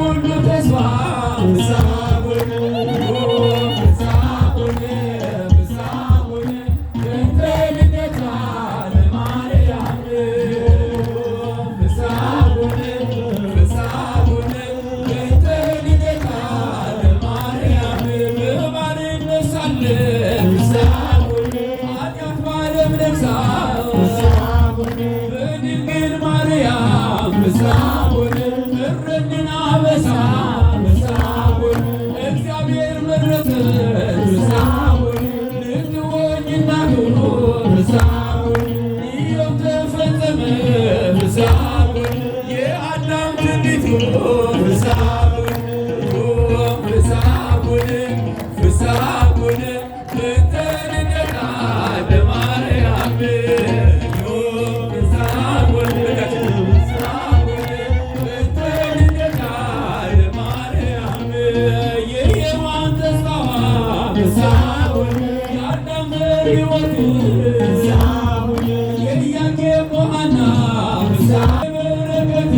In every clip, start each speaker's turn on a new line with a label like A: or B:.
A: ሁሉ ተስፋ ፍስሐ ኮነ፣ ፍስሐ ኮነ፣ ፍስሐ ኮነ በእንተ ልደታ ለማርያም። ፍስሐ ኮነ፣ ፍስሐ ኮነ በእንተ ልደታ ለማርያም። በባርነት ሳለን ፍስሐ ኮነ፣ ኃጢአት በዓለም ነግሳ በድንግል ማርያም ፍስሐ ኮነ፣ ፈረድን አበሳ ፍስሐ ኮነ፣ እግዚአብሔር መረጠን ፍስሐ ኮነ፣ ልትሆኝ እናቱ ፍስሐ ኮነ፣ ይኸው ተፈጸመ ፍስሐ ኮነ፣ የአዳም ትንቢቱ ፍስሐ ኮነ፣ ፍስሐ ኮነ፣ ፍስሐ ኮነ በእንተ ልደታ ለማርያም። ፍስሐ ኮነ፣ ፍስሐ ኮነ በእንተ ልደታ ለማርያም። የሔዋን ተስፋዋ ፍስሐ ኮነ፣ የአዳም ዘር ሕይወቱ የኢያቄም ወሐና ፍስሐ በረከት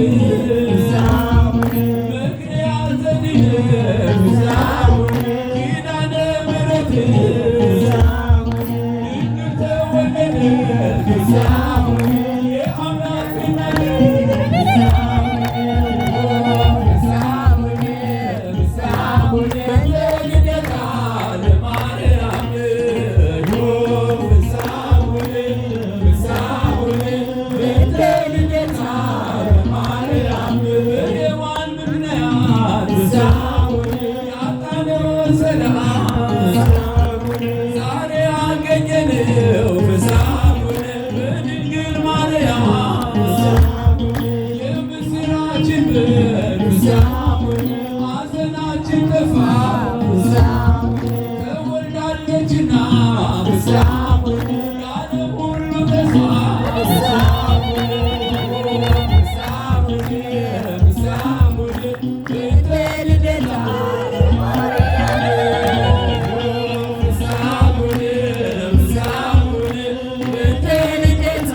A: ምክንያተ ድኅነት ፍስሐ ኮነ፣ ኪዳነ ምሕረት ድንግል ተወለደች ፍስሐ ኮነ፣ የአምላክ እናት ፍስሐ ኮነ፣ ፍስሐ ኮነ በእንተ ልደታ ለማርያም። ፍስሐ ኮነ፣ ፍስሐ ኮነ በእንተ ልደታ ለማርያም። በሔዋን ምክንያት ፍስሐ ኮነ፣ ያጣነውን ሰላም ዛሬ አገኘነው ፍስሐ ኮነ በድንግል ማርያም። የምስራችን ፍስሐ ኮነ፣ ሐዘናችን ጠፋ ተወልዳለችና ፍስሐ ኮነ፣ የዓለም ሁሉ ተስፋ ፍስሐ ኮነ፣ ፍስሐ ኮነ፣ ፍስሐ ኮነ በእንተ ልደታ ፍስሐ ኮነ፣ ፍስሐ ኮነ በእንተ ልደታ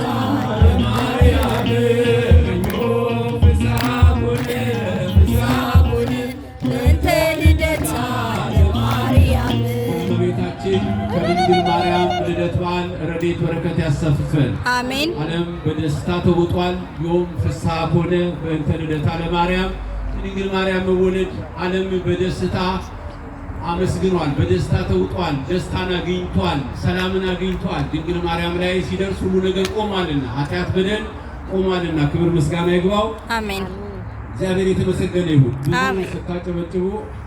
A: ለማርያም። ፍስሐ ኮነ፣ ፍስሐ ኮነ
B: በእንተ ልደታ ለማርያም።
A: እመቤታችን ከድንግል ማርያም ልደት በዓል ረድኤት በረከት ያሳትፈን።
B: አሜን።
A: ዓለም በደስታ ተውጧል። ዮም ፍስሐ ኮነ በእንተ ልደታ ለማርያም። የድንግል ማርያም መወለድ ዓለም በደስታ አመስግኗል፣ በደስታ ተውጧል፣ ደስታን አግኝቷል፣ ሰላምን አግኝቷል። ድንግል ማርያም ላይ ሲደርስ ሁሉ ነገር ቆሟልና፣ ኃጢአት በደል ቆሟልና፣ ክብር ምስጋና ይግባው።
B: አሜን።
A: እግዚአብሔር የተመሰገነ ይሁን። ብዙ
B: አሜን።
A: ስታጨበጭቡ